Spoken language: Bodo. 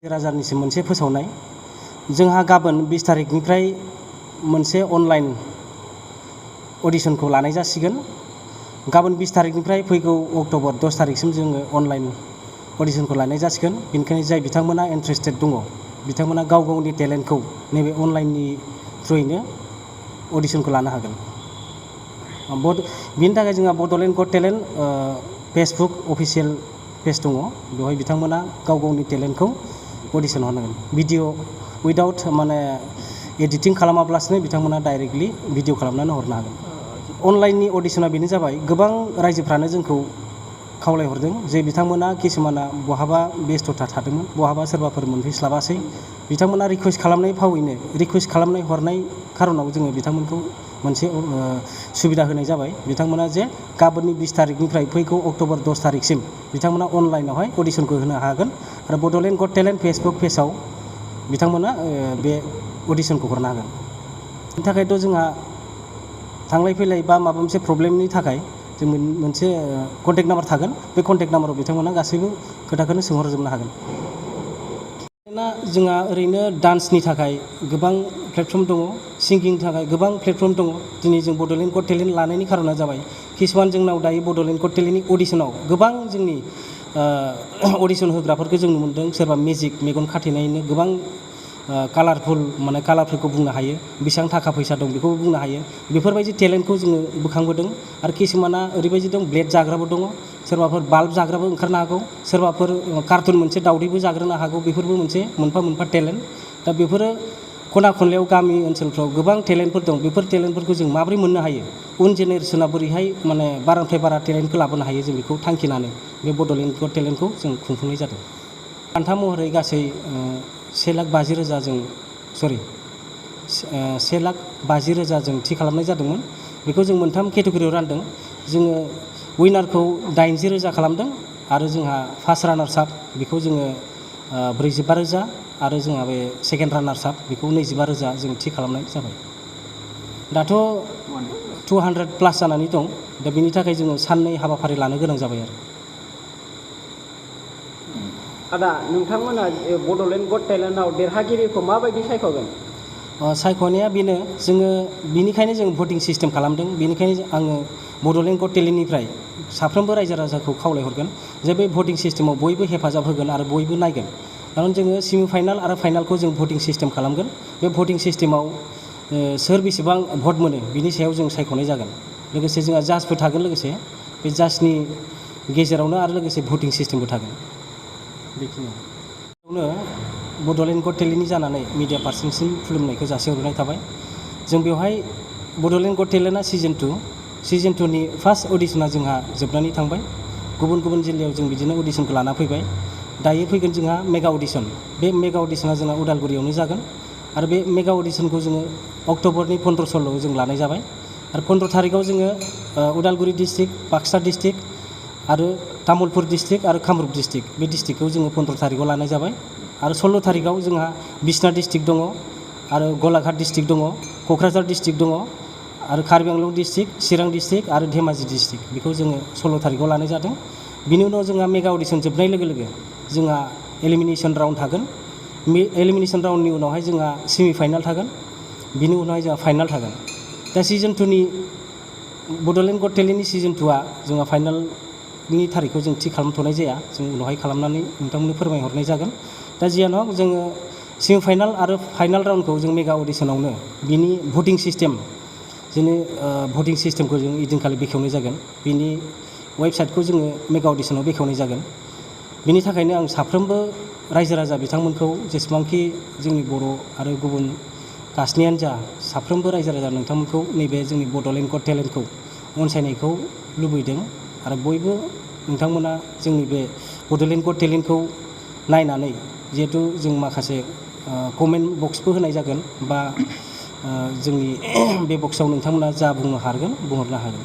राजानिसिम मोनसे फोसावनाय जोंहा गाबोन 20 तारिखनिफ्राय मोनसे अनलाइन अडिशनखौ लानाय जासिगोन। गाबोन 20 तारिखनिफ्राय फैगौ अक्ट'बर 10 तारिखसिम जोङो अनलाइन अडिशनखौ लानाय जासिगोन। बेनिखायनो जाय बिथांमोना इन्ट्रेस्टेड दङ बिथांमोना गाव गावनि टेलेन्टखौ नैबे अनलाइननि थ्रुयैनो अडिशनखौ लानो हागोन। बिनि थाखाय जोंहा बड'लेण्ड गट टेलेन्ट फेसबुक अफिसियेल पेज दङ। बेवहाय बिथांमोना गाव गावनि टेलेन्टखौ अडिशन हरनांगोन। भिडिअ उइदाउट एडिटिं खालामाब्लासिनो बिथांमोना डाइरेक्टलि भिडिअ खालामनानै हरनो हागोन। अनलाइननि अडिशना बेनो जाबाय, गोबां रायजोफ्रानो जोंखौ खावलायहरदों जे बिथांमोना किसुमाना बहाबा बेस्थ'था थादोंमोन, बहाबा सोरबाफोर मोनफैस्लाबासै। बिथांमोना रिकुवेस्ट खालामनाय फावैनो रिकुवेस्ट खालामनाय हरनाय खार'नाव जोङो बिथांमोनखौ मोनसे सुबिदा होनाय जाबाय। बिथांमोना जे गाबोननि 20 तारिखनिफ्राय फैगौ अक्ट'बर 10 तारिखसिम बिथांमोना अनलाइनावहाय अडिशनखौ होनो हागोन आरो बड'लेण्ड गट टेलेन्ट फेसबुक पेजाव बिथांमोना बे अडिशनखौ हरनो हागोन। बेनि थाखायथ' जोंहा थांलाय फैलाय बा माबा मोनसे प्रब्लेमनि थाखाय जों मोनसे कन्टेक्ट नाम्बार थागोन। बे कन्टेक्ट नाम्बाराव बिथांमोना गासैबो खोथाखौनो सोंहरजोबनो हागोन। जोंहा ओरैनो डान्सनि थाखाय गोबां प्लेटफर्म दङ, सिंगिंनि थाखाय गोबां प्लेटफर्म दङ। दिनै जों बड'लेण्ड गट टेलेन्ट लानायनि खार'ना जाबाय, किसुमान जोंनाव दायो बड'लेण्ड गट टेलेन्टनि अडिशनाव गोबां जोंनि अडिशन होग्राफोरखौ जों नुनो मोन्दों। सोरबा मेजिक मेगन खाथेनायनो गोबां कालारफुल कालारफोरखौ बुंनो हायो, बेसेबां थाखा फैसा दं बेखौबो बुंनो हायो। बेफोरबायदि टेलेन्टखौ जोङो बोखांबोदों। आरो किसुमाना ओरैबायदि दं, ब्लेड जाग्राबो दङ, सोरबाफोर बाल्ब जाग्राबो ओंखारनो हागौ, सोरबाफोर कार्टुन मोनसे दावदैबो जाग्रोनो हागौ। बेफोरबो मोनसे मोनफा मोनफा टेलेन्ट। दा बेफोरो खना खनलायाव गामि ओनसोलफ्राव गोबां टेलेन्टफोर दं। बेफोर टेलेन्टफोरखौ जों माबोरै मोननो हायो, उन जेनेरेसना बोरैहाय बारानिफ्राय बारा टेलेन्टखौ लाबोनो हायो, जों बेखौ थांखिनानै बे बड'लेण्ड गट टेलेन्टखौ जों खुंफुंनाय जादों। बान्था महरै गासै 1,50,000 जों थि खालामनाय जादोंमोन। बेखौ जों मोनथाम केटेगरियाव रानदों। जोङो उइनारखौ 80,000 खालामदों आरो जोंहा फार्स्ट रानार्स आप बेखौ जोङो 45,000 आरो जोंहा बे सेकेन्ड रानार्स आप बेखौ 25,000 जों थि खालामनाय जाबाय। दाथ' 200+ जानानै दं। दा बेनि थाखाय जोङो साननै हाबाफारि लानो गोनां जाबाय आरो। आदा, नोंथांमोना बड'लेण्ड गट टेलेन्टआव देरहागिरिखौ माबायदि सायख'गोन? सायख'नाया बेनो, जोङो बिनिखायनो जों भटिं सिस्टेम खालामदों। बेनिखायनो आङो बड'लेण्ड गट टेलेन्टनिफ्राय साफ्रोमबो रायजो राजाखौ खावलायहरगोन जे बे भटिं सिस्टेमाव बयबो हेफाजाब होगोन आरो बयबो नायगोन। खारन जोङो सेमिफाइनाल आरो फाइनालखौ जों भटिं सिस्टेम खालामगोन। बे भटिं सिस्टेमाव सोर बेसेबां भट मोनो बिनि सायाव जों सायख'नाय जागोन। लोगोसे जोंहा जाजबो थागोन, लोगोसे बे जाजनि गेजेरावनो आरो लोगोसे भटिं सिस्टेमबो थागोन। बेखिनियावनो बड'लेण्ड गट टेलेन्टनि जानानै मिडिया पार्सनसिम खुलुमनायखौ जासिहरनाय थाबाय। जों बेवहाय बड'लेण्ड गट टेलेन्टआ सिजन 2नि फार्स्ट अडिशना जोंहा जोबनानै थांबाय। गुबुन गुबुन जिल्लायाव जों बिदिनो अडिशनखौ लाना फैबाय। दायो फैगोन जोंहा मेगा अडिशन। बे मेगा अडिशना जोंहा उदालगुरियावनो जागोन आरो बे मेगा अडिशनखौ जोङो अक्ट'बरनि 15-16 जों लानाय जाबाय। आरो 15 तारिखआव जोङो उदालगुरि डिस्ट्रिक्ट, बाक्सा डिस्ट्रिक्ट आरो तामुलपुर डिस्ट्रिक्ट आरो कामरुप डिस्ट्रिक्ट, बे डिस्ट्रिक्टखौ जोङो 15 तारिखआव लानाय जाबाय। आरो 16 तारिखआव जोंहा बिसनाथ डिस्ट्रिक्ट दङ आरो गलाघाट डिस्ट्रिक्ट दङ, क'क्राझार डिस्ट्रिक्ट दङ आरो कार्बि आंलं डिस्ट्रिक्ट, चिरां डिस्ट्रिक्ट आरो धेमाजि डिस्ट्रिक्ट, बेखौ जोङो 16 तारिखआव लानाय जादों। बिनि उनाव जोंहा मेगा अडिशन जोबनाय लोगो लोगो जोंहा एलिमिनेसन राउन्ड थागोन। एलिमिनेसन राउन्डनि उनावहाय जोंहा सेमिफाइनाल थागोन, बिनि उनावहाय जोंहा फाइनाल थागोन। दा सिजन 2नि बड'लेण्ड गट टेलेन्टनि सिजन 2आ जोंहा फाइनालनि थारिखखौ जों थि खालामथ'नाय जाया। जों उनावहाय खालामनानै नोंथांमोननो फोरमायहरनाय जागोन। दा जियानो हक, जोङो सेमिफाइनाल आरो फाइनाल राउन्डखौ जों मेगा अडिशनावनो बिनि भटिं सिस्टेमखौ जों इदिनखालि बेखेवनाय जागोन। बिनि वेबसाइटखौ जोङो मेगा अडिशनाव बेखेवनाय जागोन। बिनि थाखायनो आं साफ्रोमबो रायजो राजा बिथांमोनखौ, जेसेबांखि जोंनि बर' आरो गुबुन कास्टनियानो जा, साफ्रोमबो रायजो राजा नोंथांमोनखौ नैबे जोंनि बड'लेण्ड गट टेलेन्टखौ अनसायनायखौ लुबैदों। आरो बयबो नोंथांमोना जोंनि बे बड'लेण्ड गट टेलेन्टखौ नायनानै, जिहेथु जों माखासे कमेन्ट बक्सबो होनाय जागोन बा जोंनि बे बक्सआव नोंथांमोना जा बुंनो हागोन बुंहरनो हागोन।